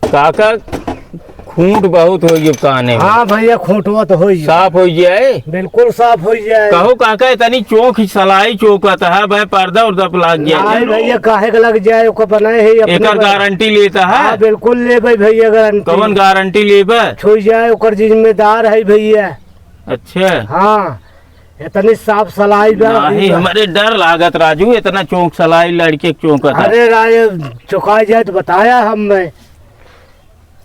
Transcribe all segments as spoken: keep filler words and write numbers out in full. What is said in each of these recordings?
काका, खूंट बहुत होइ गयो काने में। हाँ भइया, खूंटवा तो होइ गयो। साफ होइ जाए? बिल्कुल साफ होइ जाए। कहो काका, इतनी चोंख सलाई चोंकत है, भाई पर्दा उर्दा पे लाग जाए। नहीं भइया, काहे के लग जाए, ओकर बनाए है अपने एकर बना- गारंटी लेता है? हाँ, बिल्कुल लेबै भइया गारंटी। कौन गारंटी लेबै? छुई जाए, ओकर जिम्मेदार है भइया। अच्छा। हाँ, इतनी साफ सलाई बा। नहीं, हमरे डर लागत राजू, इतना चोंख सलाई लड़के के चोंकत है। अरे राय, चुकाई जाए तो बताया हम मैं।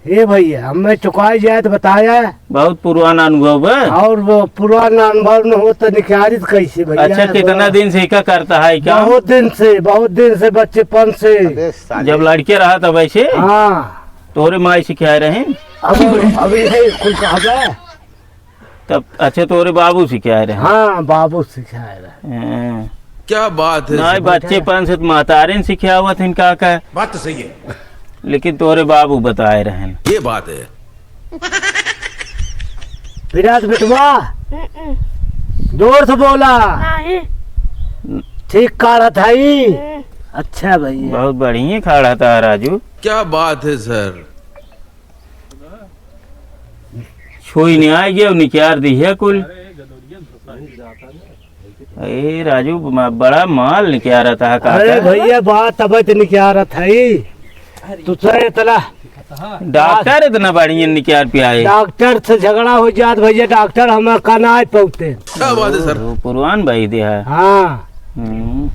ए भइया, हमें चुकाई जाए तो बताया। बहुत पुराना अनुभव बा। और वो पुराना अनुभव न हो तो निकारित कैसे भइया? अच्छा, कितना दिन से इका करता है काम? बहुत दिन से, बहुत दिन से, बच्चेपन से। अबे साले। जब लड़के रहा तब ऐसे? हाँ। तोरे माई सिखाए रहे? अब, अब यही कुल कहा जाए। तब अच्छा, तोरे बाबू सिखाए रहे? हाँ, बाबू सिखाए रहे। हाँ। क्या बात है नहीं, सर। बच्चेपन से तो महतारिन सिखावत हिन काका। बात तो सही है। लेकिन तोरे बाबू बताए रहन। ये बात है। विराट बेटवा, हम्म। जोर से बोला। नहीं। ठीक काढ़त है। हम्म। अच्छा भइया। बहुत बढ़िया काढ़त है राजू। क्या बात है सर। छोई नहीं आए गए, निकार दी है कुल। ए राजू, म-, बड़ा माल निकारा था काका। अरे भइया, बात तब तो निकारा था ही। तू तो इतना डॉक्टर इतना बढ़िया निकार पे आए। डॉक्टर से झगड़ा हो जात भइया, डॉक्टर हम का ना आए पौते। क्या बात है सर? ओ, पुरवान भाई दे है। हाँ। हम्म।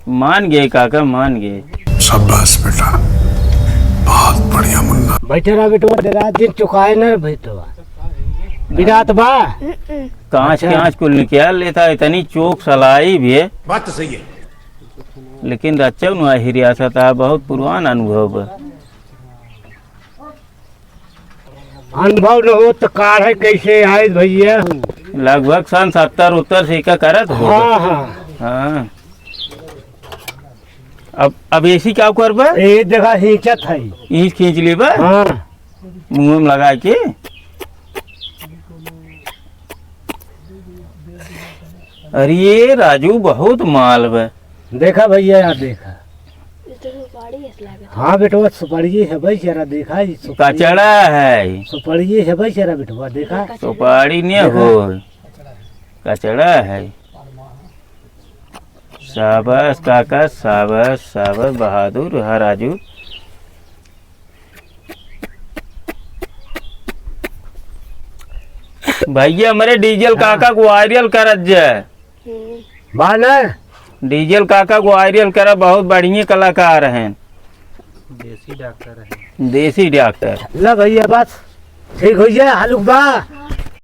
मान गए काका, मान गए। शाबाश बेटा, बहुत बढ़िया मुन्ना। बैठे रहा बेटवा, रात दिन चुकाए ना बेटवा। बिरात बा। कांच अच्छा। कांच कुल निकाल लेता, इतनी चोख सलाई भी है। बात तो सही है। लेकिन रच्चौ नुआ ही रियासत आ, बहुत पुरान अनुभव बा। अनुभव न हो तो काढ़े कैसे आए भइया? लगभग सन सत्तर उत्तर से का करत हो। हाँ, हाँ। हाँ। अब, अब ऐसी का करबे? ए देखा, खींचत है। ईंच खींच लेबे? हाँ। मुंह में लगा के। अरे ये राजू बहुत माल बे। देखा भइया, यहाँ देखा। ये तो सुपारी है, लागत है। हाँ बेटवा, सुपारी है भाई, जरा देखा, ये सुपारी। कचड़ा है। सुपारी है भाई, जरा बेटवा, देखा। ये कचड़ा। सुपारी नहीं देखा। हो, कचड़ा है। शाबाश काका, शाबाश, शाबाश, बहादुर हा राजू। भइया, हमरे डीजल हाँ। काका को वायरल करत जाए। हम्म। बा ना? डीजल काका को वायरल करा, बहुत बढ़िया कलाकार हैं। देसी डॉक्टर हैं। देसी डॉक्टर। ला भइया, बस ठीक होइ जाए, हलुक बा।